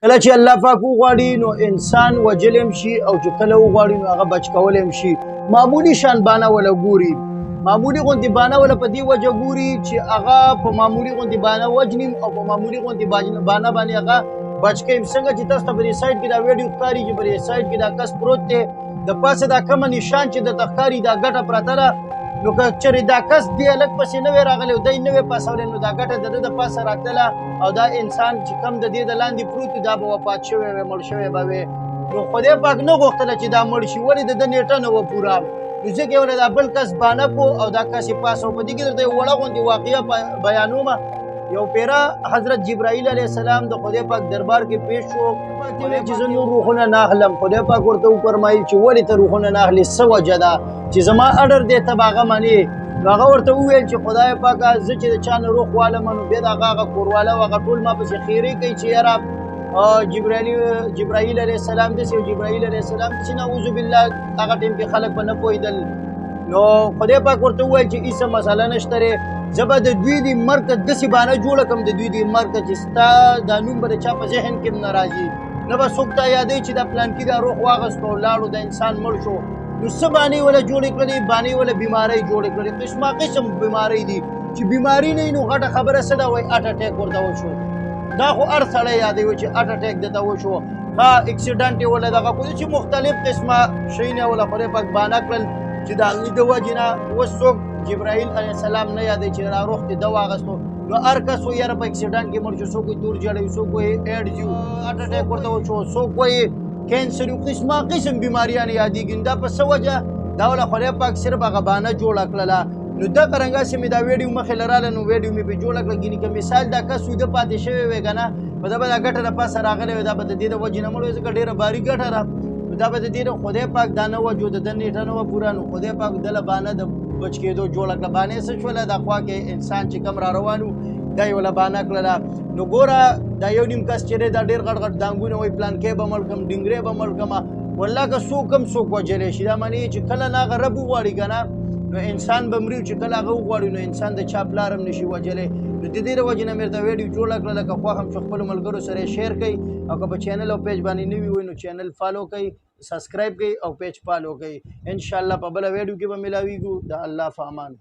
کله چې الله پاک وغواړي نو انسان وجلی هم شي او چې کله وغواړي نو هغه بچ کولی هم شي. معمولي شان بانه وله ګوري، معمولي غوندې بانه وله په دې وجه ګوري چې هغه په معمولي غوندې بانه وجنیم او په معمولي غوندې بانه باندې هغه بچ کوي. څنګه چې تاسو ته په دې سایډ کې دا ویډیو ښکاري چې په دې سایډ کې دا کس پروت دی، د پاسه دا کومه نشان چې درته ښکاري دا ګټه پرته ده. نو که چېرې دا کس دې هلک پسې نه وی راغلی او دی نه وی پاسولی نو دا ګټه د ده د پاسه راتلله او دا انسان چې کوم د دې د لاندې پروت دا به وفات شوی وی، مړ شوی به وی. نو خدای پاک نه غوښتله چې دا مړ شي، ولې د ده نېټه نه وه پوره، نو ځکه یې ورله دا بل کس بانه کو او دا کس یې پاسه. په دې کې درته یو وړه غوندې واقعه بیانومه. یو پیره حضرت جبرائیل علیه السلام د خدای پاک دربار کې پیش شو، ویل چې زه نور روحونه نه اخلم. خدای پاک ورته وفرمایل چې ولې ته روحونه نه اخلې، څه وجه ده چې زما اډر دی ته به هغه منې؟ نو هغه ورته وویل چې خدای پاکه زه چې د چا نه روح والم نو بیا د هغه هغه کورواله او هغه ټول ما پسې خیرې کوي چې یاره جبرائیل علیه السلام داسې او جبرائیل علیه السلام داسې، نعوذ بالله. هغه ټایم کې خلک به نه پوهېدل. نو خدای پاک ورته وویل چې هېڅ مسله نشته دی، زه به د دوی د مرګ ته داسې بانه جوړه کړم، د دوی د مرګ ته چې ستا دا نوم به د چا په ذهن کې هم نه راځي، نه به څوک تا یادوي چې دا پلانکي دا روح واغستو او لاړو، دا انسان مړ شو. نو څه بانې وله جوړې کړلې، بانې وله بیمارۍ جوړې کړلې، قسمه قسم بیمارۍ دي چې بیماري نه نو غټه خبره څه ده، وایي هارټ اټیک ورته وشو. دا خو هر سړی یادوي چې هارټ اټیک درته وشو، ها اکسیډنټ یې وله دغه کو چې مختلف قسمه شیونه وله خدای پاک بانه کړل چې د هغوی د وجې نه اوس څوک جبرائیل علیه السلام نه یادوي چې را روح دې ده واغستو. نو هر کس وایي یاره په اکسیډنټ کې مړ شو، څوک وایي تور جړی، څوک وایي ایډز یو، هارټ اټیک ورته وشو، څوک وایي کینسر یو، قسمه قسم بیماریانې یادېږي. دا په څه وجه؟ دا وله خدای پاک صرف هغه بانه جوړه کړله. نو دغه رنګه چې مې دا ویډیو مخې له راله نو ویډیو مې پرې جوړه کړه. ګینې که مثال دا کس ویده پاتې شوی وی که نه، په دا به دا ګټه د پاسه راغلی وی، دا به د دې د وجې نه مړ وی، ځکه ډېره باري ګټه ده. نو دا به د دې خدای پاک دا نه وجو، د ده نېټه نه وه پوره، نو خدای پاک دله بانه د بچ کېدو جوړه کړه. بانه څه شوله، دا خوا کې انسان چې کوم را روان و دا یې وله بانه کړله. نو ګوره دا یو نیم کس چې دی دا ډېر غټ غټ دانګونه وایي پلانکی به مړ کړم، ډینګری به مړ کړم. والله که څوک هم څوک وژلی شي، دا معنی چې کله نه هغه رب وغواړي که نه نو انسان به مري، چې کله هغه وغواړي نو انسان د چا پلار هم نشي وژلی. نو د دې د وجې نه مې درته ویډیو جوړه کړه، لکه خوښ هم چې خپلو ملګرو سره یې share کړئ، او که په چینل او پیج باندې نوي وئ نو چینل follow کړئ، subscribe کړئ او پیج follow کړئ. انشاءالله په بله ویډیو کې به ملاویږو. د الله په امان.